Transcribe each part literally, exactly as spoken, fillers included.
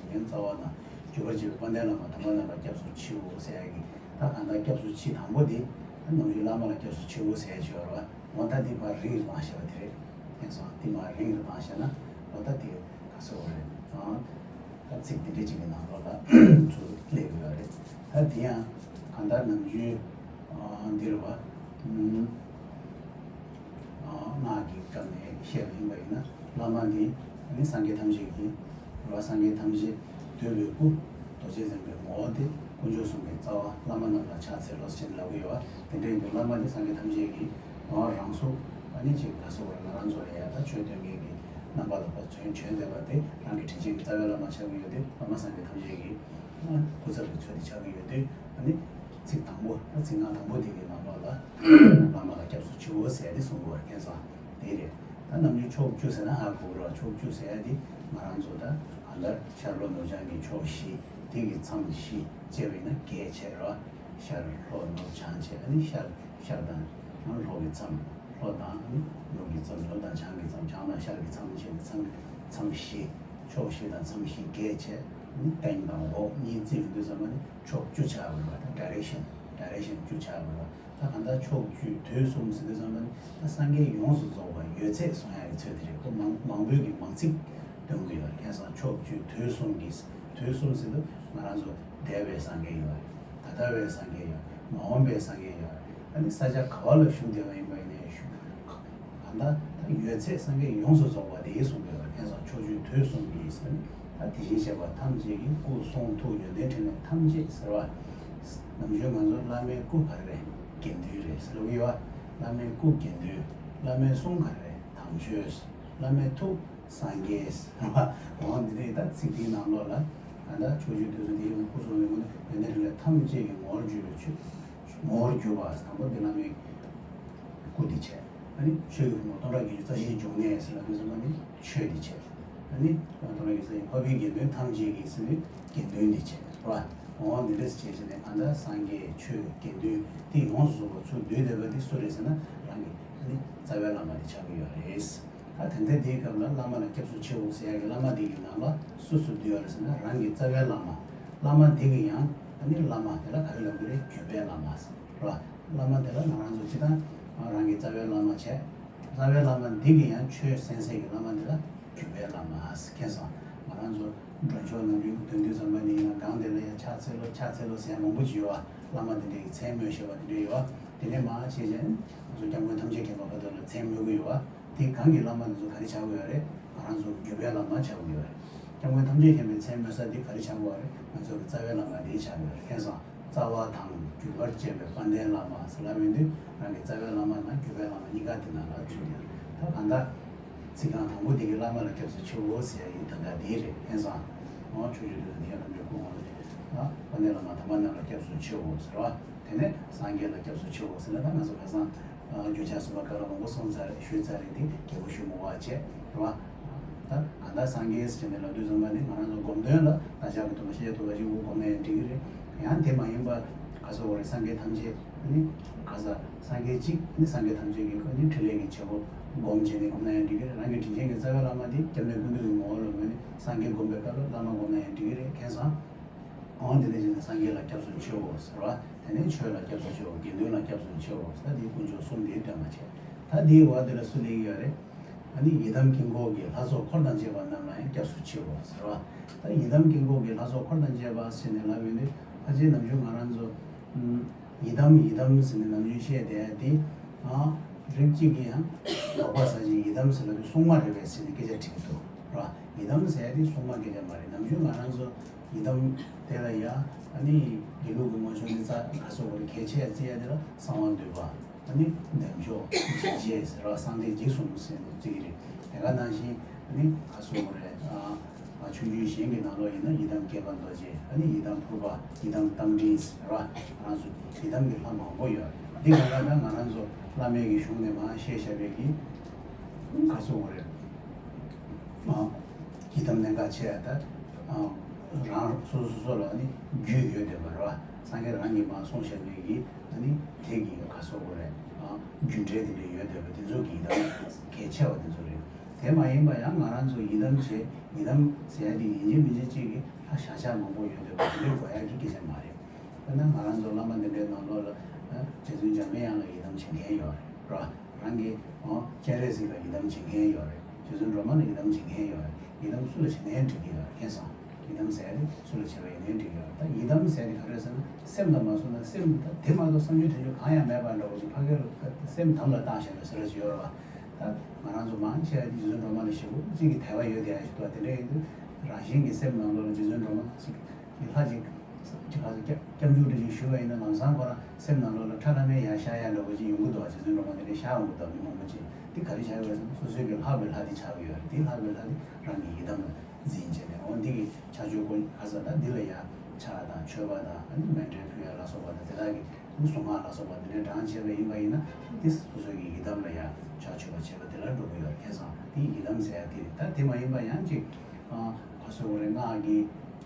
རྒྱན་རྩ་བ་དང་བརྒྱུད་པར་བྱེད་པའི་དཔལ་ལྡན་བླ་མ་དམ་པ་རྣམས་ལ་སྐྱབས་སུ་མཆིའོ་ཟེར་ཡ་གི། ད་གང་ལྟར་སྐྱབས་སུ་མཆི་དང་པོ་དེ་ནམ་རྒྱུན་བླ་མ་ལ་སྐྱབས་སུ་མཆིའོ་ཟེར་ཡ་ཅིག་ཡོད་རེད་བ། འོ་ད་འདི་ཕར་རིང་རུ་བཏང་བཞག་པ་དེ་རེད། མཁྱེན་སོང་། འདི་མར་རིང་རུ་བཏང་བཞག་ན་འོ་ད་དེ་ག་སོ་རེད། ཨང་། ད་ཚིག་འདི་འདྲ་ཅིག་གི་ནང་ལོགས་ལ་ཚུར་སླེབས་ཡོད་རེད། ད་དེ་ཡང་གང་ལྟར་ནམ་རྒྱུན་འདིར་བ། སྔགས་ཀྱི་སྐབས་ནས་བཤད་པ་ཡིན་པ་ཡིན་ན་བླ་མ་འདི་ནི་སངས་རྒྱས་ཐམས་ཅད་ཀྱི་རེད་བ། སངས་རྒྱས་ཐམས་ཅད་འདུས་པའི་སྐུ། རྡོ་རྗེ་འཛིན་པའི་ངོ་བོ་སྟེ་དཀོན་མཆོག་གསུམ་གྱི་རྩ་བ་བླ་མ་རྣམས་ལ་ཕྱག་འཚལ་ལོ་ཞེས་ལབ་ཀྱི་ཡོད་བ། དེ་འདྲ་ཡིན་དུས་བླ་མ་འདི་སངས་རྒྱས་ཐམས་ཅད་ཀྱི་ངོ་བོ་རང་གཟུགས་ཨ་ནི་ཅིག་ག་སོ་བར་ང་རང་ཚོ་ལ་ཡ་ད་ཆོས་སྟོན་མཁན་གྱི་རྣམ་པ་ལ་ཕར་བྱོན་བྱོན་བསྡད་པ་དེ་རང་གི་དྲིན་ཅན་གྱི་རྩ་བའི་བླ་མ་ཆགས་ཀྱི་ཡོད་དུས་བླ་མ་སངས་རྒྱས་ཐམས་ཅད་ཀྱི་སྐུ་ཚབ་ཀྱི་ཚུལ་དུ་ཆགས་ཀྱི་ཡོད་དུས་ཨ་ནི་ཚིག་དང་པོ་ད་ཚིག་རྐང་དང་པོ་དེ་གི་ནང་ལོགས་ལ་བླ་མ་ལ་སྐྱབས་སུ་མཆིའོ་ཟེར་ཏེ་གསུང་གི་བར་མཁྱེན་སོང་། དེ་རེད། ད་ནམ་རྒྱུན་ཕྱོགས་བཅུ་ཟེར་ན་ཧ་གོ་གི་རེད། ཕྱོགས་བཅུ་ཟེར་ཡ་དེ་ང་རང་ཚོ་ད་གང་ལྟར་ཤར་ལྷོ་ནུབ་བྱང་གི་ཕྱོགས་བཞི་དེ་གི་མཚམས་བཞི་བཅད་པ་ཡིན་ན་བརྒྱད་བྱས་རེད་བ། ཤར་ལྷོ་ནུབ་བྱང་བྱས་ཨ་ནི་ཤར་ཤར་དང་ལྷོ་གི་མཚམས། ལྷོ་དང་ནུབ་ཀྱི་མཚམས། ནུབ་དང་བྱང་གི་མཚམས། བྱང་དང་ཤར་གྱི་མཚམས་བྱས་ནས་མཚམས་མཚམས་བཞི། ཕྱོགས་བཞི་དང་མཚམས་བཞི་བརྒྱད་བྱས་ནི་སྟེང་དང་འོག་གཉིས་བརྩིས་ཡོང་དུས་ཙམ་པ་ནི་ཕྱོགས་བཅུ་ཆགས་པ་རེད་བ། ད་ཌའི་རེག་ཤན། ཌའི་རེག་ཤན་བཅུ་ཆགས་པ་རེད་བ། ད་གང་ལྟར་ཕྱོགས་བཅུ་དུས་གསུམ་ཟེར་དུས་ཙམ་པ་ནི་ད་སངས་རྒྱས་ཡོངས་སུ་རྫོགས་པ་ཡོད་ཚད་གསུང་ཡ་གི་ཚུལ་དེ་རེད། ཁོ་མང་མང་པོའི་གི་མང་ཚིག་སྟོན་གྱི་ཡོད་རེད། མཁྱེན་སོང་། ཕྱོགས་བཅུ་དུས་གསུམ་གྱི། དུས་གསུམ་ཟེར་དུས་ང་རང་ཚོ་འདས་པའི་སངས་རྒྱས་ཡོད་རེད། ད་ལྟ་བའི་སངས་རྒྱས་ཡོད་རེད། མ་འོངས་པའི་སངས་རྒྱས་ཡོད་རེད། ཨ་ནི་ས་ཆ་ག་བ་ལ་བཞུགས་བསྡད་པ་ཡིན་པ་ཡིན་ནའི་བཞུགས་གང་ལྟར་ད་ཡོད་ཚད་སངས་རྒྱས་ཡོངས་སུ་རྫོགས་པ་དེ་གསུངས་པའི་བར་མཁྱེན་སོང་། ཕྱོགས་བཅུ་དུས་གསུམ་གྱི་ཟེར་ནས་ད་དེ་བཞིན་གཤེགས་པ་ཐམས་ཅད་ཀྱི་སྐུ་གསུང་ཐུགས་ཡོན་ཏན་ཕྲིན་ལས་ཐམས་ཅད་ཟེར་བ། ནམ་རྒྱུན་ང་ཚོ་བླ་མའི་སྐུ་ག་རེ་རེད། དགེ་འདུན་རེད་ཟེར་ལབ་ཀྱི་ཡོད་བ། བླ་མའི་སྐུ་དགེ་འདུན། བླ་མའི་གསུང་ག་རེ་རེད། དམ་ཆོས། བླ་མའི་ཐུགས་སངས་རྒྱས་ཟེར་བ། འོ་འདི་འདྲའི་ད་ཚིག་འདིའི་ནང་ལོགས་ལ་ད་ལྟ་ཕྱོགས་བཅུའི་དུས་གསུམ་དེའི་སྐུ་གསུང་ཐུགས་ཡོན་ཏན་ཕྲིན་ལས་ཐམས་ཅད་ཀྱི་ངོ་བོར་གྱུར་པའི་ཆོས། ངོ་བོར་གྱུར་པ་དང་པོ་འདི་བླ་མའི་སྐུ་འདི་བྱས། ཨ་ནི་ཆོས་ཀྱི་ཕུང་པོ་སྟོང་ཕྲག་བརྒྱད་ཅུ་རྩ་བཞིའི་འབྱུང་གནས་ཟེར་ལ་དུས་གསུམ་པ་ནི་ཆོས་འདི་བྱས། ཨ་ནི་སྟོང་ཕྲག་བརྒྱད་ཅུ་རྩ་བཞི་འཕགས་པའི་དགེ་འདུན་ཐམས་ཅད་ཀྱི་ཟེར་ནི་དགེ་འདུན་འདི་བྱས་ར། འོ་འདི་འདྲས་བྱས་བྱས་ནས་གང་ལྟར་སངས་རྒྱས་ཆོས་དགེ་འདུན་འདི་ཡོངས་སུ་རྫོགས་པ་ཚུར་འདུས་བསྡད་པ་འདི་སུ་རེད་ཟེར་ན་རང་གི་ཨ་ནི་རྩ་བའི་བླ་མ་འདི་ཆགས་ཀྱི་ཡོད་རེད། ད་དེ་འདྲ་དེའི་སྐབས་ལ་བླ་མ་ལ་སྐྱབས་སུ་མཆིའོ་ཟེར་ཡ་གི་བླ་མ་དེ་གི་ནང་ལ་སུ་སུ་འདུས་ཡོད་རེད་ཟེར་ན་རང་གི་རྩ་བའི་བླ་མ། བླ་མ་དེ་གི་ཡང་ཨ་ནི་བླ་མ་དེ་ལ་ག་རེ་ལབ་ཀྱི་རེད། བརྒྱུད་པའི་བླ་མ་ཟེར་ར། བླ་མ་དེ་ལ་ང་རང་ཚོ་སྤྱིར་བཏང་རང་གི་རྩ་བའི་བླ་མ་བྱས། རྩ་བའི་བླ་མ་འདི་གི་ཡང་ཆོས་གསན་སའི་གི་བླ་མ་འདི་ལ་བརྒྱུད་པའི་བླ་མ་ཟེར། མཁྱེན་སོང་། ང་རང་ཚོ་མགྲོན་ཆོས་ནམ་རྒྱུན་གྱི་འདོན་དུས་ཙམ་པ་ནི་ཡིན་ན་སྒང་དེ་ལ་ཡང་ཕྱག་འཚལ་ལོ་ཕྱག་འཚལ་ལོ་ཟེར་ཡ་མང་པོ་ཅིག་ཡོད་བ། བླ་མ་དེ་འདྲའི་གི་མཚན་སྨོས་བཞག་པ་དེ་འདྲ་ཡོད་བ། དེ་ནས་མར་བྱས་རྗེས་ང་ཚོ་སྐྱབས་མགོན་ཐམས་ཅད་མཁྱེན་པ་བར་དུ་ལ་མཚན་སྨོས་ཀྱི་ཡོད་བ། དེ་གང་གི་བླ་མ་དེ་ཚོ་ག་རེ་ཆགས་ཀྱི་ཡོད་རེད། ང་རང་ཚོ་བརྒྱུད་པའི་བླ་མ་ཆགས་ཀྱི་ཡོད་རེད། སྐྱབས་མགོན་ཐམས་ཅད་མཁྱེན་པའི་མཚན་སྨོས་ས་དེ་ག་རེ་ཆགས་ཀྱི་ཡོད་རེད། ང་ཚོ་གི་རྩ་བའི་བླ་མ་དེ་ཆགས་ཀྱི་ཡོད་རེད། མཁྱེན་སོང་། རྩ་བ་དང་བརྒྱུད་པར་བཅས་པའི་དཔལ་ལྡན་བླ་མ་ཟེར་ལབ་ཡོང་དུས་རང་གི་རྩ་བའི་བླ་མ་དང་བརྒྱུད་པའི་བླ་མ་གཉིས་ཀ་དེ་ནང་ལ་ཚུད་ཡོད་རེད། ད་གང་ལྟར་ཚིག་རྐང་དང་པོ་དེ་གི་བླ་མ་ལ་སྐྱབས་སུ་མཆིའོ་ཟེར་ཡ་ཡིན། ད་ལྟ་དེ་རེད། མཁྱེན་སོང་། འོ་ཕྱོགས་བཅུའི་དུས་གསུམ་མཁྱེན་པ་ཐམས་ཅད་སྐུ་ངོ་ལ་ད་དཔལ་ལྡན་བླ་མ་དམ་པ་རྣམས་ལ་སྐྱབས་སུ་མཆིའོ་ཟེར་བ། དེ་ནས་སངས་རྒྱས་ལ་སྐྱབས་སུ་མཆིའོ་ཟེར་ན་ད་ང་ཚོ་ཁ་སང་རྒྱུ་ཆ་གསུམ་པ་ཀ་ལ་མང་པོ་གསུངས་ཚར་རེད། ཞུས་ཚར་རེད། འདི་རྒྱས་པོ་ཞུ་མི་དགོས་པ་བྱས་རེད་བ། ད་གང་ལྟར་སངས་རྒྱས་ཟེར་ནས་ལབ་དུས་ཙམ་པ་ནི་ང་རང་ཚོ་སྒོམ་དོན་ལ་བདག་ཅག་གི་སྟོན་པ་ཤཱཀྱ་ཐུབ་པ་ཞིག་དབུ་བསྒོམས་ན་ཡང་འགྲིག་གི་རེད། ཡང་དེ་མ་ཡིན་པ་ག་སོགས་རེད། སངས་རྒྱས་ཐམས་ཅད་ནི་ག་ས་སངས་རྒྱས་གཅིག་ནི་སངས་རྒྱས་ཐམས་ཅད་ཀྱི་ནི་ཕྲིན་ལས་ཀྱི་བྱེད་པོ་སྒོམ་བྱས་ནས་བསྒོམས་ན་ཡང་འགྲིག་གི་རེད། རང་གི་དྲིན་ཅན་གྱི་རྩ་བའི་བླ་མ་དེ་སྐྱབས་གནས་ཀུན་འདུས་ཀྱི་ངོ་བོ་ལ་མོས་ནས་སངས་རྒྱས་བསྒོམས་པའི་སྐབས་ལ་བླ་མ་བསྒོམས་ན་ཡང་འགྲིག་གི་རེད། མཁྱེན་སོང་། འོ་འདི་འདྲ་བྱས་ནས་སངས་རྒྱས་ལ་སྐྱབས་སུ་མཆིའོ་ཟེར་བ། དེ་ནས་ཆོས་ལ་སྐྱབས་སུ་མཆིའོ། དགེ་འདུན་ལ་སྐྱབས་སུ་མཆིའོ་ཟེར་ད་འདིའི་དཀོན་མཆོག་གསུམ་འདིའི་སྟོན་པ་བྱས། ད་འདིའི་འོག་འདི་ལ་སུ་སླེབས་ཀྱི་ཡོད་རེད། ཨ་ནི་ཡི་དམ་དཀྱིལ་འཁོར་གྱི་ལྷ་ཚོགས་འཁོར་དང་བཅས་པ་རྣམས་ལ་ཡང་སྐྱབས་སུ་མཆིའོ་ཟེར་བ། ད་ཡི་དམ་དཀྱིལ་འཁོར་གྱི་ལྷ་ཚོགས་འཁོར་དང་བཅས་པ་ཟེར་ནས་ལབ་ཡོད་དུས་ཕལ་ཆེར་ནམ་རྒྱུན་ང་རང་ཚོ་ཨུམ། ཡི་དམ་ཡི་དམ་ཟེར་ནས་ནམ་རྒྱུན་བཤད་བསྡད་ཡ་དེ། ཨ། རིགས་གཅིག་གིས་ཡང་དོགས་པ་ཟ་བཞིན་ཡི་དམ་ཟེར་ལབ་དུས་སྲུང་མ་རེད་པས་ཟེར་ནས་སྐད་ཆ་དྲིས་ཀྱི་འདུག་ར། ཡི་དམ་ཟེར་ཡ་དེ་སྲུང་མ་སྐད་ཆ་མ་རེད། ནམ་རྒྱུན་ང་རང་ཚོ་ཡི་དམ་དེ་ལ་ཡ་ཨ་ནི་དགེ་ལུགས་ཀྱི་ངོ་སྤྱོད་ནི་རྩ་ག་སོགས་པར་གལ་ཆེ་བརྩི་ཡ་དེ་ལ་གསང་བ་འདུས་པ། ཨ་ནི་འདེམས་ཤོག་འཇིགས་བྱེད་ཟེར་བ་གསང་བདེ་འཇིགས་གསུམ་ཟེར་ནས་བརྩི་གི་རེད། དེ་ག་ནང་བཞིན་ཨ་ནི་ག་སོགས་པ་རེད། ཨ། ཆོས་བརྒྱུད་གཞན་གྱི་ནང་ལོགས་ཡིན་ན་ཡི་དམ་བསྐལ་པ་རྡོ་རྗེ། ཨ་ནི་ཡི་དམ་ཕུར་པ། ཡི་དམ་རྟ་མགྲིན་ཟེར་བ། ང་རང་ཚོ་ཡི་དམ་གྱི་ལྷ་མང་པོ་ཡོད། འདི་ག་ལ་ད་ང་རང་ཚོ་བླ་མའི་གི་གཞུང་ནས་མར་བཤད་བཞག་པའི་གི་ག་སོགས་པ་རེད། ཨ། ཡི་དམ་གནད་འགག་ཆེ་ཡ་ད། ཨ། རང་སོ་སོ་སོ་སོ་ལ་ཨ་ནི་རྒྱུད་ཡོད་བསྡད་པ་རེད་བ། སངས་རྒྱས་རང་གིས་མར་གསུངས་བཞག་པའི་གི་ཨ་ནི་དེ་གི་ག་སོགས་པ་རེད། ཨ། རྒྱུད་འགྲེལ་དེ་འདྲ་ཡོད་བསྡད་པ་དེ་ཚོ་གི་ཡི་དམ་གལ་ཆེ་བ་དེ་ཚོ་རེད། དེ་མ་ཡིན་པ་ཡང་ང་རང་ཚོ་ཡི་དམ་བྱེད། ཡི་དམ་ཟེར་ཡ་དེ་ཡིན་གཅིག་མིན་གཅིག་གཅིག་གི་ལྷ་བཞག་བཞག་མང་པོ་ཡོད་འདུག་པ། དེ་འདྲའི་དགོས་ཡ་གི་སྐད་ཆ་མ་རེད། དཔེར་ན་ང་རང་ཚོ་བླ་མ་འདི་འདྲའི་ནང་ལོགས་ལ་རྗེ་བཙུན་འཇམ་པའི་དབྱངས་ལ་ཡི་དམ་བྱེད་མཁན་ཡོད་རེད། རང་གི་ཨོ་སྤྱན་རས་གཟིགས་ལ་ཡི་དམ་བྱེད་མཁན་ཡོད་རེད། རྗེ་བཙུན་སྒྲོལ་མ་ལ་ཡི་དམ་བྱེད་མཁན་ཡོད་རེད། ཡི་དམ་སུ་ལ་བྱེད་ནའི་འགྲིག་གི་ཡོད་རེད། མཁྱེན་སོང་། ཡི་དམ་ཟེར་ཏེ་སུ་ལ་བྱེད་པ་ཡིན་ནའི་འགྲིག་གི་ཡོད་རེད། ད་ཡི་དམ་ཟེར་ཏེ་ག་རེ་ཟེར་ན་སེམས་ལ་མ་བཟུང་ན་སེམས་ད་དེ་མ་གཏོགས་བསམ་རྒྱུ་དྲན་རྒྱུ་གང་ཡང་མེད་པ་འདྲ་བོ་ཞིག་ཕ་གིར་སེམས་དམ་ལ་བཏགས་བཞག་པའི་ཟེར་བ་ཞིག་ཡོད་རེད་བ། ད་ང་རང་ཚོ་མང་ཆེ་བ་རྗེ་བཙུན་སྒྲོལ་མ་ལ་ཞེ་པོ་ཅིག་གི་དད་པ་ཡོད་དེ་ཡ་ཞིག་འདུག་བ། དེ་འདྲ་ཡིན་དུས་རང་བཞིན་གྱི་སེམས་ནང་ལོགས་ལ་རྗེ་བཙུན་སྒྲོལ་མ་ཅིག་གི་ལྷ་ཅིག་ཅིག་ག་ཚོད་སྐྱབས་སྐྱབས་འཇུག་འདྲ་ཞིག་ཞུས་པ་ཡིན་ན་ལམ་སང་ཁོ་རང་སེམས་ནང་ལོགས་ལ་ཁྲ་ཁྲ་མེད་ཡ་ཤར་ཡ་འདྲ་བོ་ཅིག་ཡོང་གི་འདུག་བ། རྗེ་བཙུན་སྒྲོལ་མ་དེ་འདྲ་ཤར་འོང་གི་འདུག་མི་མང་པོ་ཅིག་འདི་ག་རེ་ཆགས་ཡོད་ཟེར་ན་སོ་སོའི་གི་ལྷག་པའི་ལྷ་དེ་ཆགས་ཀྱི་ཡོད་རེད། དེ་ལྷག་པའི་ལྷ་དེ་རང་གི་ཡི་དམ་ལ་འཛིན་བྱས་ནས་འོ་འདི་གི་ཆ་ཆོས་ཀུན་ག་ས་ད་འདི་ལ་ཡ་ཕྱག་དང་མཆོད་པ་དང་ཨ་ནི་མཎྜལ་ཕུལ་ཡ་ལ་སོགས་པ་དང་དེ་དག་གི་གཟུངས་སྔགས་ལ་སོགས་པ་འདི་འདྲའི་བགྲངས་བྱས་པ་ཡིན་པ་ཡིན་ན་འདི་སོ་སོའི་གི་ཡི་དམ་ལ་ཡ་ཕྱག་མཆོད་པ་བྱས་པ་དེ་ལ་འགྲོ་གི་ཡོད་རེད། མཁྱེན་སོང་། འདི་ཡི་དམ་ཟེར་ཡ་དེ་རེད། ད་དེ་མ་ཡིན་པ་ཡང་ཅིག་ཨ་ག་སོ་བོ་རེད། སྔགས་ཀྱི་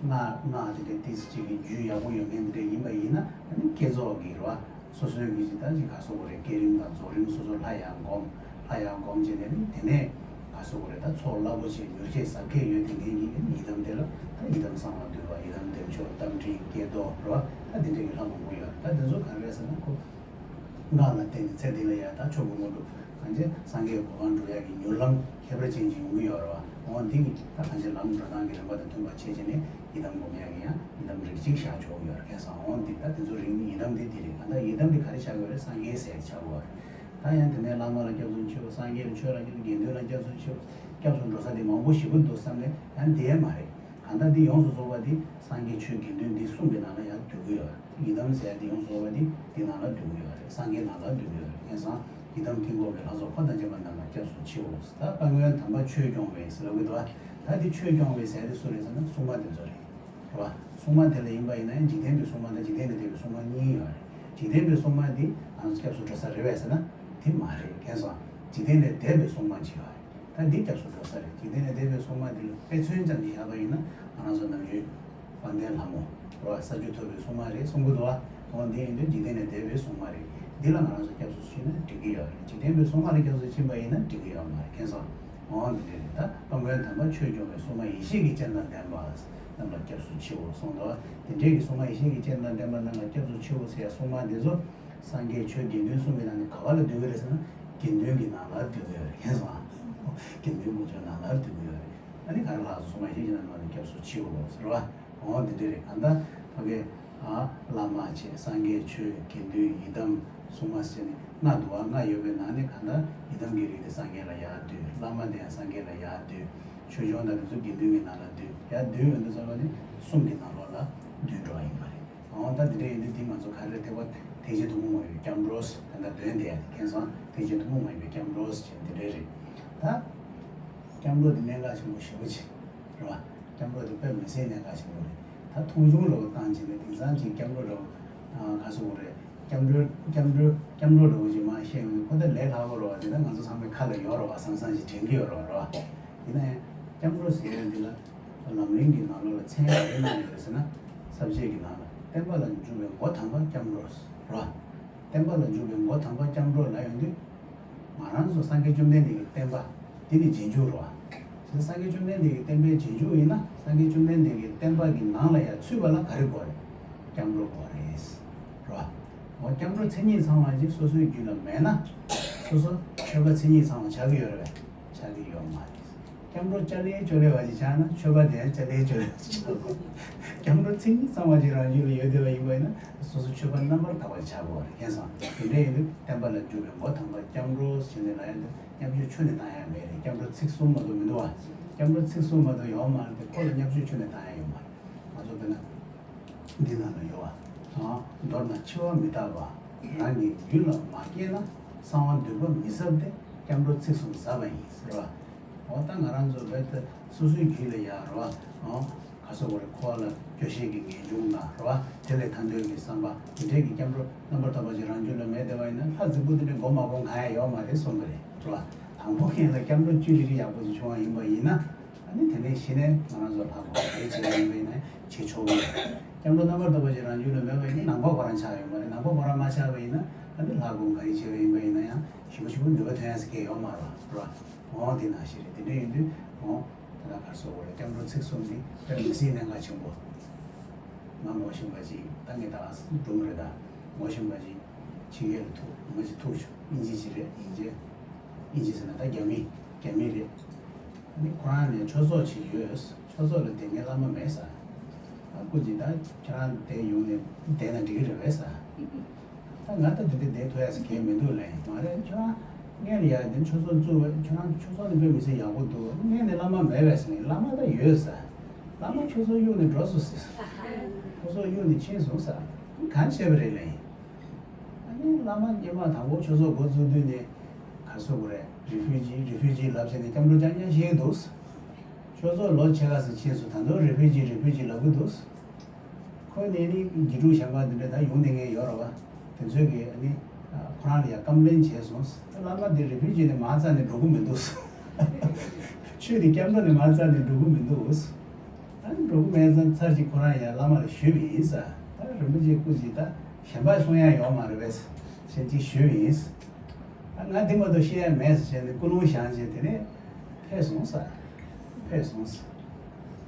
སྔགས་སྔགས་དེ་འདྲའི་ཏིས་ཅིག་གི་རྒྱུད་ཡག་པོ་ཡོད་མཁན་དེ་འདྲ་ཡིན་པ་ཡིན་ན་ཨ་ནི་བསྐྱེད་རྫོགས་ཀྱི་རེད་བ། སོ་སོའི་གི་ཅིག་ད་ཅིག་ག་སོ་བོ་རེད། བསྐྱེད་རིམ་དང་རྫོགས་རིམ་སོ་སོ་ལྷ་ཡང་སྒོམ། ལྷ་ཡང་སྒོམ་བྱས་ནས་ནི་དེ་ནས་ག་སོ་བོ་རེད། ད་ཚོགས་རླབས་པོ་ཆེ་མྱུར་སྐྱེད་ཟབ་ཁྱད་ཡོད་དེ་འདྲའི་གི་ཡི་དམ་དེ་ལ་ད་ཡི་དམ་གསང་བ་འདུས་པ། ཡི་དམ་བདེ་མཆོག་རྟ་མགྲིན་སྐྱེས་རྡོར་རེད་བ། ད་དེ་འདྲའི་གི་ལྷ་མང་པོ་ཡོད། ད་དེ་ཚོ་ག་རེ་རེད་ཟེར་ན་ཁོ་སྔགས་ལ་བརྟེན་ནས་ཚེ་འདི་ལ་ཡང་ད་མཆོག་གི་དངོས་གྲུབ་གང་ཅི་སངས་རྒྱས་གོ་འཕང་འགྲོ་ཡག་གི་མྱུར་ལམ་ཁྱད་པར་ཅན་ཅིག་ཡོང་གི་ཡོད་རེད་བ། འོ་འདི་གི་ད་གང་ཅི་ལམ་འགྲོ་སྟངས་ཀྱི་རིམ་པ་དང་མཐུན་པ་བྱས་བྱས་ནས་ཡི་དམ་སྒོམ་ཡག་གི་ཡང་ཡི་དམ་རིགས་གཅིག་བཞག་ཆོག་གི་ཡོད་རེད། མཁྱེན་སོང་། འོ་འདི་ད་དེ་ཚོ་རིགས་ནི་ཡི་དམ་འདི་འདི་རེད། གང་ལྟར་ཡི་དམ་འདི་ག་རེ་ཆགས་ཀྱི་ཡོད་རེད། སངས་རྒྱས་ཟེར་ཆགས་ཀྱི་ཡོད་རེད། ད་ཡང་དེ་ནས་བླ་མ་ལ་སྐྱབས་སུ་མཆིའོ། སངས་རྒྱས་ལ་མཆོད་ལ་སྐྱབས་སུ། དགེ་འདུན་ལ་སྐྱབས་སུ་མཆིའོ། སྐྱབས་སུ་འགྲོ་ས་དེ་མང་པོ་ཞེ་པོ་འདུག་བསམ་ནས་ཡང་དེ་མ་རེད། གང་ལྟར་འདི་ཡོངས་སུ་རྫོགས་པ་འདི་སངས་རྒྱས་ཆོས་དགེ་འདུན་འདི་གསུམ་གྱི་ནང་ལ་ཡང་འདུ་གི་ཡོད་རེད། ཡི་དམ་ཟེར་ཡ་འདི་ཡོངས་སུ་རྫོགས་པ་འདི་འདི་ནང་ལ་འདུ་གི་ཡོད་རེད། སངས་རྒྱས་ནང་ལ་འདུ་གི་ཡོད་རེད། མཁྱེན་སོང་། ཡི་དམ་དཀྱིལ་འཁོར་གྱི་ལྷ་ཚོགས་འཁོར་དང་བཅས་པ་རྣམས་ལ་སྐྱབས་སུ་མཆིའོ། ད་དཔལ་མགོན་དམ་པ་ཆོས་སྐྱོང་བའི་ཟེར་ལབ་གི་འདུག་བ། ད་འདི་ཆོས་སྐྱོང་བའི་ཟེར་ཡ་འདི་སུ་རེད་ཟེར་ན་སྲུང་མ་འདི་ཚོ་རེད། རེད་བ། སྲུང་མ་དེ་ལ་ཡིན་པ་ཡིན་ན་ཡང་འཇིག་རྟེན་པའི་སྲུང་མ་དང་འཇིག་རྟེན་ལས་འདས་པའི་སྲུང་མ་གཉིས་ཡོད་རེད། འཇིག་རྟེན་པའི་སྲུང་མ་འདི་ང་རང་ཚོ་སྐྱབས་སུ་འགྲོ་ས་རེད་པས་ཟེར་ན་དེ་མ་རེད། མཁྱེན་སོང་། འཇིག་རྟེན་ལས་འདས་པའི་སྲུང་མ་ཅིག་ཡོད་རེད། ད་འདི་སྐྱབས་སུ་འགྲོ་ས་རེད། འཇིག་རྟེན་ལས་འདས་པའི་སྲུང་མ་འདི་ལ་དཔེ་མཚོན་ཙམ་ཞིག་བཞག་པ་ཡིན་ན་ང་རང་ཚོ་ནམ་རྒྱུན་དཔལ་ལྡན་ལྷ་མོ་རེད་བ། ས་བཅུ་ཐོབ་པའི་སྲུང་མ་རེད་གསུང་གི་འདུག་བ། འོ་འདི་ཡིན་དུས་འཇིག་རྟེན་ལས་འདས་པའི་སྲུང་མ་རེད། འདི་ལ་ང་རང་ཚོ་སྐྱབས་སུ་མཆི་ན་འགྲིག་གི་ཡོད་རེད། འཇིག་རྟེན་པའི་སྲུང་མ་ལ་སྐྱབས་སུ་མཆི་བ་ཡིན་ན་འགྲིག་གི་ཡོད་མ་རེད། མཁྱེན་སོང་། འོ་འདི་འདྲ་རེད། ད་དཔལ་མགོན་དམ་པ་ཆོས་སྐྱོང་བའི་སྲུང་མ་ཡེ་ཤེས་ཀྱི་སྤྱན་དང་ལྡན་པ་རྣམས་ལ་སྐྱབས་སུ་མཆིའོ་གསུངས་འདུག་དེ་འདྲའི་གི་སྲུང་མ་ཡེ་ཤེས་ཀྱི་སྤྱན་དང་ལྡན་པ་རྣམས་ལ་སྐྱབས་སུ་མཆིའོ་ཟེར་ཡ་སྲུང་མ་འདི་ཚོ་སངས་རྒྱས་ཆོས་དགེ་འདུན་གསུམ་གྱི་ནང་ནས་ག་བ་ལ་འདུ་གི་རེད་ཟེར་ན་དགེ་འདུན་གྱི་ནང་ལ་འདུ་གི་ཡོད་རེད། མཁྱེན་སོང་། དགེ་འདུན་དཀོན་མཆོག་ནང་ལ་འདུ་གི་ཡོད་རེད། ཨ་ནི་ག་རེ་ལབ་སོང་། སྲུང་མ་ཡེ་ཤེས་ཀྱི་སྤྱན་དང་ལྡན་པ་རྣམས་ལ་སྐྱབས་སུ་མཆིའོ་ཟེར་བ། འོ་འདི་འདྲ་རེད། གང་ལྟར་ཕ་གི་ཨ་བླ་མ་བྱས། སངས་རྒྱས་ཆོས་དགེ་འདུན་ཡི་དམ་སྲུང་མ་ཟེར་ནས་ལྔ་འདུག་བ། ལྔ་ཡོད་པའི་ནང་ནས་གང་ལྟར་ཡི་དམ་གྱི་རིགས་དེ་སངས་རྒྱས་ལ་ཡར་འདུས། བླ་མ་དེ་ཡང་སངས་རྒྱས་ལ་ཡར་འདུས། ཆོས་སྐྱོང་དང་དེ་ཚོ་དགེ་འདུན་གྱི་ནང་ལ་འདུས། ཡར་འདུས་ཡོང་དུས་ཙམ་པ་ནི་གསུམ་གྱི་ནང་ལོགས་ལ་འདུས་འགྲོ་བ་ཡིན་པ་རེད། འོ་ད་འདི་འདྲ་ཡིན་དུས་འདི་ང་ཚོ་ག་རེ་ཐེག་པ་ཐེག་ཆེན་ཐུན་མོང་མ་ཡིན་པའི་སྐྱབས་འགྲོ་ཟེར། ད་ལྟ་དོན་དེ་ཡང་མཁྱེན་སོང་། ཐེག་ཆེན་ཐུན་མོང་མ་ཡིན་པའི་སྐྱབས་འགྲོ་ཟེར་འདི་འདྲ་རེད། ད་སྐྱབས་འགྲོ་འདི་གནད་འགག་ཆེན་པོ་ཞེ་པོ་ཅིག་རེད་བ། སྐྱབས་འགྲོ་དེ་དཔེ་མི་སྲིད་གནད་འགག་ཆེན་པོ་རེད། ད་མཐོང་ཆུང་རོགས་བཏང་བྱས་ནས་དེང་སང་ཅིག་སྐྱབས་འགྲོ་རོགས་ག་སོ་བོ་རེད། སྐྱབས་འགྲོ་སྐྱབས་འགྲོ་སྐྱབས་འགྲོ་རོགས་ཅིག་མ་བཤད་ཡོང་དུས་ཁོ་ད་ལས་སླ་པོ་རོགས་དེ་ད་ང་ཚོ་ཚང་མའི་ཁ་ལ་ཡོད་རོགས་བསམ་བསམ་ཞིག་དྲན་གྱི་ཡོད་རོགས་རོགས། ཡིན་ན་ཡང་སྐྱབས་འགྲོ་ཟེར་ཡ་འདི་ལ་ལམ་རིམ་གྱི་ནང་ལོགས་ལ་མཚན་ག་རེ་གནང་ཡོད་རེད་ཟེར་ན། ས་བཅད་ཀྱི་ནང་ལ་བསྟན་པ་ལ་འཇུག་པའི་སྒོ་དམ་པ་སྐྱབས་འགྲོ་རོགས། བསྟན་པ་ལ་འཇུག་པའི་སྒོ་དམ་པ་སྐྱབས་འགྲོ་ལབ་ཡོང་དུས། ང་རང་ཚོ་སངས་རྒྱས་བཅོམ་ལྡན་འདས་ཀྱི་བསྟན་པ་འདི་ནི་རྗེས་འཇུག་རེད་བ། སངས་རྒྱས་བཅོམ་ལྡན་འདས་ཀྱི་བསྟན་པའི་རྗེས་འཇུག་ཡིན་ན་སངས་རྒྱས་བཅོམ་ལྡན་འདས་ཀྱི་བསྟན་པ་གི་ནང་ལ་ཡང་ཚུད་པ་ལ་ག་རེ་དགོས་རེད། སྐྱབས་འགྲོ་དགོས་རེད། རེད་བ། འོ་སྐྱབས་འགྲོ་མཚན་ཉིད་ཚང་བ་ཅིག་སོ་སོའི་རྒྱུད་ལ་མེད་ན། སོ་སོ་ཆོས་པ་མཚན་ཉིད་ཚང་བ་ཆགས་ཀྱི་ཡོད་རེད་པས། ཆགས་ཀྱི་ཡོད་མ་རེད། སྐྱབས་འགྲོ་ཅ་ལེ་ཅོ་ལེ་བ་ཅིག་ཆགས་ན་ཆོས་པ་དེ་ཡང་ཅ་ལེ་ཅོ་ལེ་བ་ཅིག་ཆགས་དགོས། སྐྱབས་འགྲོ་མཚན་ཉིད་ཚང་བ་ཅིག་རང་རྒྱུད་ལ་ཡོད་བསྡད་པ་ཡིན་པ་ཡིན་ན་སོ་སོ་ཆོས་པ་རྣམ་པར་དག་པ་ཆགས་དགོས་པ་རེད། མཁྱེན་སོང་། དེ་འདྲ་ཡིན་དུས་བསྟན་པ་ལ་འཇུག་པའི་སྒོ་དམ་པ་སྐྱབས་འགྲོ་ཟེར་ནས་ལབ་ཡ་འདི་བསྙབ་བཅོས་ཁྱོན་ནས་བཏང་ཡ་མེད་རེད། སྐྱབས་འགྲོ་ཚིག་གསུམ་མ་གཏོགས་མི་འདུག་བ། སྐྱབས་འགྲོ་ཚིག་གསུམ་མ་གཏོགས་ཡོད་མ་རེད་དེ་ཁོ་ལ་བསྙབ་བཅོས་ཁྱོན་ནས་བཏང་ཡ་ཡོད་མ་རེད། ང་ཚོ་དཔེར་ན། འདི་ནང་ལ་ཡོད་བ། མདོར་ན་འཆི་བ་མི་རྟག་པ། རང་གི་རྒྱུད་ལ་མ་སྐྱེས་ན། གསང་བ་འདུས་པ་མི་ཟབ་སྟེ། སྐྱབས་འགྲོ་ཚིག་གསུམ་ཟབ་པ་ཡིན་ཟེར་བ། འོ་ད་ང་རང་ཚོ་བོད་དུ་སོ་སོའི་རྒྱུད་ལ་ཡ་རེད་བ། ག་སོགས་པ་རེད། འཁོར་བ་ལ་སྐྱོ་ཤས་ཀྱི་ངེས་འབྱུང་དང་རེད་བ། དེ་ལས་ཐར་འདོད་ཀྱི་བསམ་པ་དེ་འདྲས་ཀྱི་སྐྱབས་འགྲོ་རྣམ་པར་དག་པ་ཅིག་རང་རྒྱུད་ལ་མེད་བསྡད་པ་ཡིན་ན་ལྷ་རྫིག་པོ་དེ་འདྲས་མགོ་མ་སྐོར་གང་ཡང་ཡོད་མ་རེད་གསུངས་པ་རེད་རེད་བ། དང་པོ་ཁེངས་ལ་སྐྱབས་འགྲོ་བཅུ་རེ་རེ་ཡག་པོ་ཅིག་བྱུང་བ་ཡིན་པ་ཡིན་ན། ཨ་ནི་དེ་ནས་གཞི་ནས་ང་རང་ཚོ་ལྷ་སྒོམ་ག་རེ་བྱེད་ཡ་ཡིན་པ་ཡིན་ན་བྱེད་ཆོག་གི་ཡོད་རེད། སྐྱབས་འགྲོ་རྣམ་པར་དག་པ་ཅིག་རང་རྒྱུད་ལ་མེད་པ་ཡིན་ན་ནང་པ་ཁོ་རང་ཆགས་ཡོད་མ་རེད། ནང་པ་ཁོ་རང་མ་ཆགས་པ་ཡིན་ན་ཨ་ནི་ལྷ་སྒོམ་ག་རེ་བྱེད་པ་ཡིན་པ་ཡིན་ན་ཡང་ཞེ་པོ་ཞེ་པོ་ནུས་པ་ཐོན་ཡ་ཟེར་མཁན་ཡོད་མ་རེད་བ། འོང་། དེ་ནང་བཞིན་རེད། དེ་འདྲ་ཡིན་དུས་འོང་། ད་ལྟ་ག་རེ་ཟེར་དགོས་རེད། སྐྱབས་འགྲོ་ཚིག་གསུམ་འདི་དཔེ་མི་སྲིད་གནད་འགག་ཆེན་པོ། ང་ངོ་ཤེས་པ་ཅིག་ད་ངས་ད་སྒྲུང་རེད། ད་ངོ་ཤེས་པ་ཅིག་ཕྱི་རྒྱལ་ལ་ཐུག་མ་ཅིག་ཐུག་བྱུང་། དབྱིན་ཇི་ཅིག་རེད། དབྱིན་ཇི། དབྱིན་ཇི་ཟེར་ན་ད་རྒྱ་མི། རྒྱ་མི་རེད། ཨ་ནི་ཁོ་རང་ནས་ཆོས་ཚོགས་ཅིག་ཡོད། ཆོས་ཚོགས་ལ་དེ་ངའི་བླ་མ་མེད་ས། ཨ་སྐུ་མཁྱེན། ད་ཁྱེད་རང་དེ་ཡོང་ནས་བསྡད་ན་འགྲིག་གི་རེད་པས་ས། ད་ང་ད་དེ་འདྲ་བསྡད་ཐུབ་ཡ་ཟེར་མཁན་མི་འདུག་ལབ་ཡིན། མ་རེད། ཁྱོད་རང་སྔོན་ལ་ཡ་དེ་ཆོས་ཚོགས་བཙུགས་པས། ཁྱོད་རང་ཆོས་ཚོགས་ནས་དཔེ་མི་སྲིད་ཡག་པོ་འདུག་སྔོན་ནས་བླ་མ་མེད་པས་ཟེར་ནས། བླ་མ་ད་ཡོད་ས། བླ་མ་ཆོས་ཚོགས་གཡུགས་ནས་འགྲོ་སོང་ཟེར། ཆོས་ཚོགས་གཡུགས་ནས་ཕྱིན་སོང་ས། གང་བྱས་པ་རེད་ལབ་ཡིན། ཨ་ནི་བླ་མ་སྔོན་མ་དང་པོ་ཆོས་ཚོགས་འགོ་བཙུགས་དུས་ནས་ག་རེ་ཟེར་དགོས་རེད། རི་ཕུ་ཇི་རི་ཕུ་ཇི་ལབ་བྱས་ནས་སྐྱབས་འགྲོ་རྐྱང་རྐྱང་བཤད་ཀྱི་འདུག་ཆོས་ཚོགས་ལོ་ཕྱེད་ཀ་ཙམ་ཕྱིན་སོང་། ད་དུང་རི་ཕུ་ཇི་རི་ཕུ་ཇི་ལབ་ཀྱི་འདུག་ཁོ་ནས་ནི་དགེ་ཕྲུག་གཞན་པ་འདི་འདྲ་ད་ཡོང་བསྡད་མཁན་ཡོད་རེད་པ། དེ་ཚོས་ཀྱིས་ཨ་ནི་ཁོ་རང་ལ་ཡ་ཀམ་པི་ལེན་བྱས་སོང་། ད་བླ་མ་འདི་རི་ཕུ་ཇི་ནས་མར་རྩ་ནས་འགྲོ་གི་མི་འདུག་ཆོས་འདི་སྐྱབས་འགྲོ་ནས་མར་རྩ་ནས་འགྲོ་གི་མི་འདུག་ཨ་ནི་འགྲོ་གི་མེད་ཙང་ཚར་གཅིག་ཁོ་རང་ཡ་བླ་མ་ལ་ཞུས་པ་ཡིན་ས། ད་རིན་པོ་ཆེ་སྐུ་མཁྱེན། ད་གཞན་པ་གསུང་ཡ་ཡོད་མ་རེད་པས་ཟེར་གཅིག་ཞུས་པ་ཡིན། ང་འདི་མ་གཏོགས་བཤད་ཡ་མེད་ཟེར་བྱས་ནས་ཀུན་སློང་བཞག་བྱས། དེ་ནས་ཕེབས་སོང་ས། ཕེབས་སོང་ས།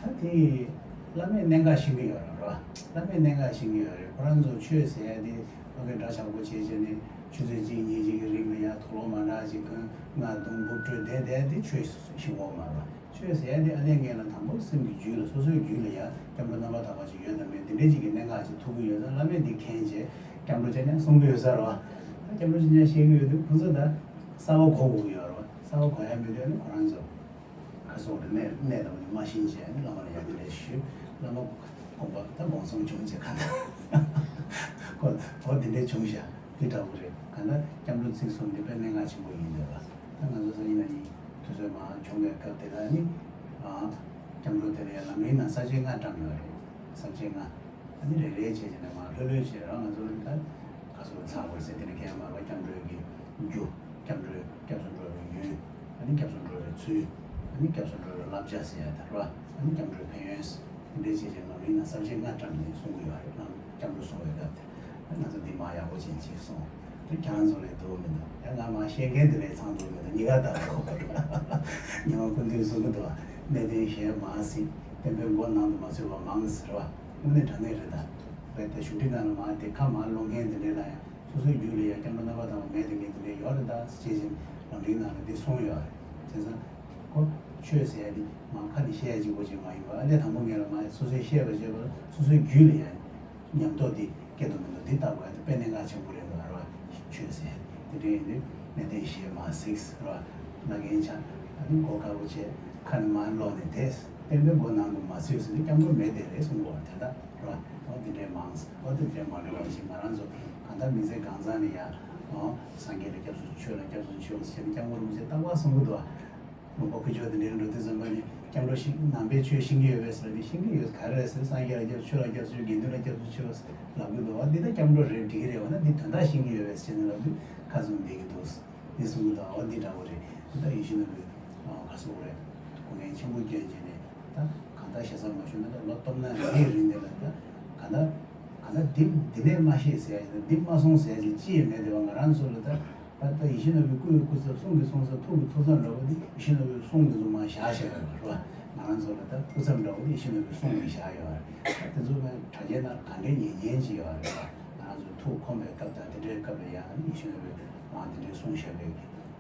ད་དེ་བླ་མས་གནད་འགག་ཤེས་ཀྱི་ཡོད་རེད་པ། བླ་མས་གནད་འགག་ཤེས་ཀྱི་ཡོད་རེད། ཁོ་རང་ཚོ་ཆོས་ཟེར་ཡ་དེ་ཨོ་ཀེ་འདྲ་ཆགས་པོ་བྱས་བྱས་ནས་ཆུ་ཚོད་གཅིག་གཉིས་ཅིག་གི་རིང་ལ་ཡ་དུག་ལོག་མ་འདྲ་ཅིག་གོན། རྔ་བརྡུང་འབུར་བསྒྲོན་བསྡད་བསྡད་དེ་ཆོས་ཤེས་ཀྱི་ཡོད་མ་རེད་པ། ཆོས་ཟེར་ཡ་དེ་ཨ་ལས་ངན་ལ་དང་པོ་སེམས་ཀྱི་རྒྱུད་ལ། སོ་སོའི་རྒྱུད་ལ་ཡ་སྐྱབས་འགྲོ་རྣམ་པར་དག་པ་ཅིག་ཡོད་དམ་མེད། འདི་འདྲའི་ཅིག་གི་གནད་འགག་ཅིག་ཐུག་གི་ཡོད་ཙང་། བླ་མས་འདི་མཁྱེན་བྱས་སྐྱབས་འགྲོ་རྐྱང་རྐྱང་གསུང་གི་ཡོད་ས་རེད་པ། སྐྱབས་འགྲོ་རྐྱང་རྐྱང་བཤད་ཀྱི་ཡོད་དུས་ཁོ་ཚོ་ད་གསར་པ་གོ་དགོས་ཀྱི་ཡོད་རེད་པ། གསར་པ་གོ་ཡ་མེད་དུས་ཨ་ནི་ཁོ་རང་ཚོ་ག་རེ་ཟེར་དགོས་རེད། གནས་གནས་དང་པོ་ནས་མ་ཤེས་བྱས་ཨ་ནི་བླ་མ་ལ་ཡ་འདི་འདྲ་ཞུས། བླ་མ་དགོངས་པ་ད་དགོངས་ཚོམ་བྱུང་བྱས་ག་ད་ཁོ་འོ་འདི་འདྲ་བྱུང་ཤག་འདི་འདྲ་པོ་རེད། གང་ལྟར་སྐྱབས་འགྲོ་ཚིག་གསུམ་འདི་དཔེ་གནད་འགག་ཆེན་པོ་ཡིན་འདོད་པ། ད་ང་ཚོ་སང་ཉིན་གནངས་ཉིན་དུས་ཚོད་མང་བྱུང་བའི་སྐབས་དེ་ལ་ནི། ཨ། སྐྱབས་འགྲོ་དེ་ལ་ཡང་ལམ་རིམ་ནང་ས་བཅད་ལྔ་བཀྲམ་ཡོད་རེད། ས་བཅད་ལྔ། ཨ་ནི་རེ་རེ་བྱས་བྱས་ནས་མར་ལྷོད་ལྷོད་བྱས་རང་ང་ཚོ་ལ་ད་ག་ཚོད་ཚར་དགོས་ཟེར། དེ་ནི་གང་ཡང་མ་རེད་པ། སྐྱབས་འགྲོའི་གི་རྒྱུ། སྐྱབས་འགྲོའི་སྐྱབས་སུ་འགྲོ་བའི་ཡུལ། ཨ་ནི་སྐྱབས་སུ་འགྲོ་བའི་ཚུལ། ཨ་ནི་སྐྱབས་སུ་འགྲོ་བའི་བསླབ་བྱ་ཟེར་ཡ་དེ་རེད་པ། ཨ་ནི་སྐྱབས་འགྲོའི་ཕན་ཡོན། དེ་འདྲའི་བྱས་བྱས་ལམ་རིམ་ནང་ས་བཅད་ལྔ་བཀྲམ་ནས་གསུང་གི་ཡོད་རེད། ལམ་སྐྱབས་འགྲོ་གསུང་བའི་སྐབས་དེ། ང་ཚོ་འདི་མ་ཡག་པོ་ཅན་ཅིག་སོང་། དེ་ཁྱེད་རང་ཚོ་ལས་སྡུག་མི་འདུག་ཡང་ང་མ་ཤེས་མཁན་དེ་ལས་ཚང་འདུག་མི་འདུག་གཉིས་ཀ་ལྟ་དགོས་པ་རེད། ཉི་མ་ཀུན་བཏུས་གསུང་གི་འདུག་གནས་བརྟན་གཞན་མང་སྲིད། བསྟན་པའི་མགོ་ནང་དུ་མ་ཚུད་པ་མང་ཟེར་བ། དངོས་གནས་དྲང་གནས་རེད་ད། རྦད་དེ་གཞུང་འབྲེལ་ནང་ལ་མ་དེ་ཁ་མ་ལོག་མཁན་དེ་འདྲས་ལ་ཡང་སོ་སོའི་རྒྱུད་ལ་ཡང་སྐྱབས་འགྲོ་རྣམ་པར་དག་པ་མེད་དེ་མེད་དེ་འདྲས་ཡོད་རེད་ད་ཅེས་བཞིན་ལམ་རིམ་ནང་ལ་འདི་གསུངས་ཡོད་རེད། བྱས་ཙང་། ཁོ། ཆོས་ཟེར་ཡ་འདི་མ་ཁ་ནས་བཤད་ཡ་གཅིག་པོ་ཅིག་མ་ཡིན་པ། ཨ་ལས་དང་པོ་ངས་ལ་མ་སོ་སོས་བཤད་པ་བྱས་པ་ལ་སོ་སོའི་རྒྱུད་ལ་ཡ་ཉམས་རྟོགས་འདི་སྐྱེ་འདུག་མི་འདུག་འདི་བལྟ་དགོས་ཡ་དེ་དཔེ་གནད་འགག་ཆེན་པོ་རེད་འདུག་ར་བ། ཆོས་ཟེར་ཡ་འདི་འདྲ་ཡིན་དུས་གནས་བརྟན་གཞན་མང་སྲིད་ར་བ། ལ་རྒན་ཆ་ཨ་ནི་གོ་དཀར་པོ་བྱས་ཁ་ནས་མར་ཀློག་ནས་དེ་བསྟན་པའི་སྒོ་ནང་དུ་མ་ཚུད་ཟེར་ནས་སྐྱབས་འགྲོ་མེད་དེ་རེད་གསུང་གོ་དེ་ལྟ་ར་བ། འོ་འདི་འདྲའི་མང་འོ་འདི་འདྲའི་མ་ལུས་པ་ཞིག་ང་རང་ཚོ་གང་ལྟར་མི་ཚེ་གང་བཟང་ནས་ཡ་འོ་སངས་རྒྱས་ལ་སྐྱབས་སུ་ཆོས་ལ་སྐྱབས་སུ་མཆིའོ་ཟེར་ནས་སྐྱབས་མགོན་རིན་པོ་ཆེ་རྟག་པར་གསུང་གི་འདུག་བ། ལུང་པ་ཀུན་སྤྱོད་དེ་འདྲའི་འགྲོ་དུས་ཙམ་པ་ནི་སྐྱབས་འགྲོ་ཞིག་ནང་པའི་ཆོས་ཤེས་ཀྱི་ཡོད་པས་ཟེར་ནས་ཤེས་ཀྱི་ཡོད་ག་རེ་རེད་ཟེར། སངས་རྒྱས་ལ་སྐྱབས་སུ་ཆོས་ལ་སྐྱབས་སུ་དགེ་འདུན་ལ་སྐྱབས་སུ་མཆིའོ་ལབ་ཀྱི་འདུག་བ། འདི་ལྟ་སྐྱབས་འགྲོ་རེད་འགྲིག་གི་རེད་བ་ན་འདི་དོན་དག་ཤེས་ཀྱི་ཡོད་པས་ཟེར་ནས་ལབ་དུས་ཁ་བཙུམ་བསྡད་ཀྱི་འདུག་འདི་གསུང་གི་འདུག་འོ་འདི་འདྲ་བོ་རེད། འདི་ལྟ་ཡིད་བཞིན་ནོར་བུས་ག་སོགས་རེད་གོ་ངན་ཆེན་པོ་སྐྱོན་བྱས་ནས་ད་གང་ལྟར་ཞེ་ས་མ་ཞུ་ན་ད་ལོ་སྟོང་ན་ལས་རིང་ནས་ལ་ད་གང་ལྟར་གང་ལྟར་འདི་འདི་ནས་མ་ཤེས་ཟེར་ཡ་ཅིག་འདི་མ་སོང་ཟེར་ཡ་ཅིག་ཅི་ཡང་མེད་དེ་བ། ང་རང་ཚོ་ལ་ད། ད་ལྟ་ཡིད་བཞིན་ནོར་བུའི་སྐུ་ཡི་སྐུ་ཚབ། གསུང་གི་གསུང་ཚབ། ཐུགས་ཀྱི་ཐུགས་ཚབ་འདྲ་བོ་འདི་ཡིད་བཞིན་ནོར་བུའི་གསུང་འདི་ཚོ་མར་བཞག་བཞག་ཡོད་རེད་བ། ང་རང་ཚོ་ལ་ད་སྐུ་ཚབ་འདྲ་བོ་འདི་ཡིད་བཞིན་ནོར་བུའི་གསུང་གིས་བཞག་ཡོད་རེད། ད་དེ་ཚོ་ལ་དྲ་རྒྱའི་ནང་ག་འདྲའི་ཉན་མཁན་ཅིག་ཡོད་རེད་བ། ང་རང་ཚོ་ཐུགས་ཁོམ་པའི་སྐབས་དང་དེ་འདྲའི་སྐབས་ལ་ཡང་ཡིད་བཞིན་ནོར་བུས་མར་དེ་འདྲའི་གསུང་བཞག་པའི་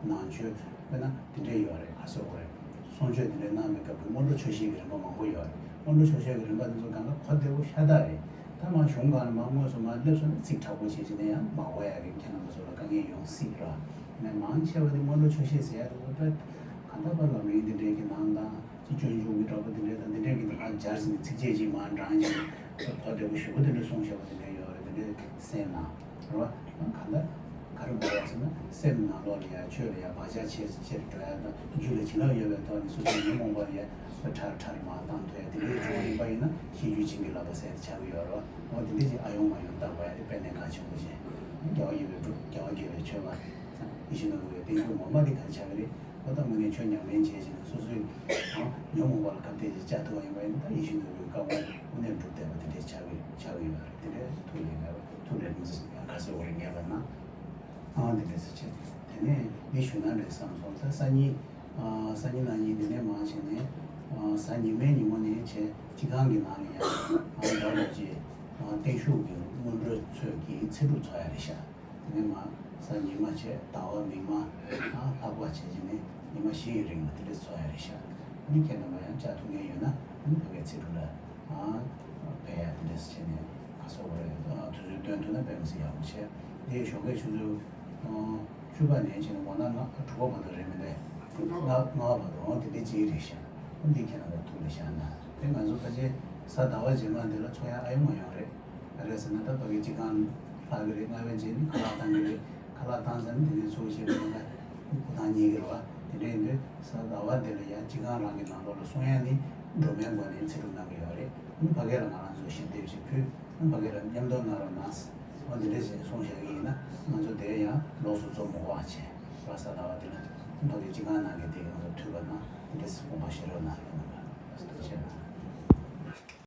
ནང་ཆོས་དཔེར་ན་དེ་འདྲའི་ཡོད་རེད། ག་སོགས་རེད། གསུང་ཆོས་དེ་འདྲའི་གནང་བའི་སྐབས་ཀྱི་སྔོན་འགྲོ་ཆོས་བཤད་ཀྱི་རིམ་པ་མང་པོ་ཡོད་རེད། སྔོན་འགྲོ་ཆོས་བཤད་ཀྱི་རིམ་པ་དེ་ཚོ་གང་ག་གོ་བདེ་པོ་ཤ་སྟག་རེད། ད་མར་གཞུང་སྒང་ལ་མར་དངོས་སུ་མར་སླེབས་སོང་ན་ཚིག་དྲག་པོ་བྱས་བྱས་ནས་ཡང་མ་གོ་ཡ་གི་ཁྱེད་རྣམ་པ་ཚོ་ལ་དཀའ་ངལ་ཡོང་སྲིད་ར། ནས་མང་ཆེ་བ་དེ་སྔོན་འགྲོ་ཆོས་བཤད་ཟེར་ཡ་དེ་ཚོ་དཔེ་གང་ལྟར་ཕར་ལམ་རིམ་འདི་འདྲའི་གི་ནང་དང་ཅིག་སྤྱོད་འཇུག་གི་འདྲ་པོ་འདི་འདྲའི་དང་འདི་འདྲའི་གི་ནང་སྦྱར་ཟིན་ནས་ཚིགས་བཅད་ཅིག་མར་དྲངས་ཅིག་གོ་བདེ་པོ་ཞེ་པོ་འདི་འདྲ་གསུངས་བཞག་པ་འདི་འདྲ་ཡོད་རེད། འདི་འདྲའི་གསན་ན་ར་བ། གང་ལྟར་ག་རེ་འདུག་ཟེར་ན་སེམས་ནང་ལོགས་ལ་ཡ་ཆོས་ལ་ཡ་བག་ཆགས་ཆེ་ཆེར་འགྲོ་ཡ་དང་རྒྱུད་ལ་བྱིན་རླབས་ཡོད་པའི་ཐོག་ནས་སོ་སོའི་ཉོན་མོངས་པ་ལ་ཡ་ཁྲ་ཁྲ་མར་བཏང་ཐུབ་ཡ་དེ་འདྲའི་བྱུང་བ་ཡིན་པ་ཡིན་ན་ཤེས་རྒྱུད་བྱིན་གྱིས་བརླབས་པ་ཟེར་ཡ་དེ་ཆགས་ཀྱི་ཡོད་རེད་བ། འོ་དེ་འདྲ་ཅིག་ཨ་ཡོང་མ་ཡོང་བརྟག་པ་ཡ་དེ་དཔེ་གནད་འགག་ཆེན་པོ་ཅིག་རྒྱལ་བ་དགྱེས་པའི་སྒྲུབ། རྒྱལ་བ་དགྱེས་པའི་མཆོད་པ། ཡིད་བཞིན་ནོར་བུའི་བསྟན་བཅོས་ངོ་མ་དེ་ག་རེ་ཆགས་ཀྱི་རེད། འོ་ད་དངོས་གནས་ཆོས་ཉམས་ལེན་བྱས་བྱས་ནས་སོ་སོའི་ཉོན་མོངས་པ་ལ་སྐབས་དེ་ཅིག་བཅའ་ཐུབ་པ་ཡིན་པ་ཡིན་ན་ད་ཡིད་བཞིན་ནོར་བུའི་བཀའ་དབང་དངོས་གནས་སྒྲུབ་བསྡད་པ་དེ་འདྲ་ཆགས་ཀྱི་ཆགས་ཀྱི་ཡོད་རེད། དེ་འདྲའི་ཐུགས་ལ་ངེས་པ་ཐུགས་ལ་མི་ཚེ་ག་ཚོད་བར་ངེས་པ་ན་ཨང་དེ་འདྲ་ཟེར་བྱས་དེ་ནས་འདི་ཞུ་ན་འདྲ་བསམ་སོང་། ད་སང་ཉིན་ ཨ། སང་ཉིན་གནངས་ཉིན་དེ་ནས་མར་བྱས་ནས། ཨ། གཟའ་ཉི་མའི་ཉིན་མོ་ནས་བྱས་སྤྱི་ཁང་གི་ནང་ལ་ཡང་། ཨ། ཟླ་བ་རྡོ་རྗེ། ཨ། བརྟན་བཞུགས་ཀྱི་སྔོན་འགྲོའི་ཚོགས་ཀྱི་ཚེ་སྒྲུབ་ཚོགས་ཡ་རེད་ཤག་དེ་ནས་མར་གཟའ་ཉི་མ་བྱས། ཟླ་བ་མིག་དམར། ཨ། ལྷག་པ་བྱས་བྱས་ནས་ཉི་མ་བཞི་ཡི་རིང་ལ་དེ་འདྲས་ཚོགས་ཡ་རེད་ཤག་ཨ་ནི་ཁྱེད་རྣམ་པ་ཡང་བཅར་ཐུབ་མཁན་ཡོད་ན། ཨ་ནི་ཕ་གིའི་ཚེ་སྒྲུབ་ལ། ཨ། ཕེབས་ཡ་དེ་འདྲས་བྱས་ནས། ག་སོགས་རེད། ཨ། དུས་ཚོད་སྟོན་ཐུབ་ན་དཔེ་མི་སྲིད་ཡག་པོ་བྱས། དེ་ཞོགས་ཀས་ཆུ་ཚོད། ཨ། བཅུ་པ་ནས་བྱས་ནས་དགོང་དག་ལྔ། དྲུག་པ་བར་དུ་རེད་མི་འདུག་ལྔ། ལྔ་པ་བར་དུ། འོ་དེ་འདྲ་ཅིག་རེད་ཤག་འོ་འདི་ཁྱེད་རང་ཚོ་ཐུགས་ལ་བཞག་ན། དེ་ང་ཚོ་ཕལ་ཆེར་གཟའ་ཟླ་བ་རྗེས་མ་འདི་ལ་ཚོགས་ཡ་ཨ་ཡོང་མ་ཡོང་རེད། ག་རེ་ཟེར་ན། ད་ཕ་གི་སྤྱི་ཁང་ལྷག་གི་རེད། སྔ་བས་རྗེས་ནི་ཁ་ལག་བཏང་གི་རེད། ཁ་ལག་བཏང་ཟེར་ན་དེ་ནས་ཚུར་བཞེས་པ་ཡིན་ན་སྐུ་ཐང་རྙེད་ཀྱི་རེད་བ། དེ་འདྲ་ཡིན་དུས་གཟའ་ཟླ་བ་འདི་ལ་ཡ་སྤྱི་ཁང་རང་གི་ནང་ལོགས་ལ་གསུང་ཡ་ནི་སྒྲོལ་མའི་སྒོ་ནས་ཚེ་སྒྲུབ་གནང་གི་ཡོད་རེད། ཨ་ནི་ཕ་གི་ལ་ང་རང་ཚོ་ཞལ་འདེབས་ཅིག་ཕུལ། ཨ་ནི་ཕ་གི་ལ་མཉམ་དུ་གནང་རོགས་གནང་། འོ་འདི་འདྲ་ཞིག་གསུངས་བཞག་གི་ཡིན་ན། ང་ཚོ་དེ་ཡང་ལོགས་སུ་རྫོགས་མ་དགོས་པ་བྱས། གཟའ་ཟླ་བ་འདི་ལ་ཕ་གི་སྤྱི་ཁང་ནང་གི་དེ་གི་ང་ཚོ་ཐུགས་ཁུར་གནང་། འདི་འདྲ་དགོངས་པ་བཞེས་རོགས་གནང་། ཡོང་གནང་། ཐུགས་རྗེ་ཆེ་གནང་།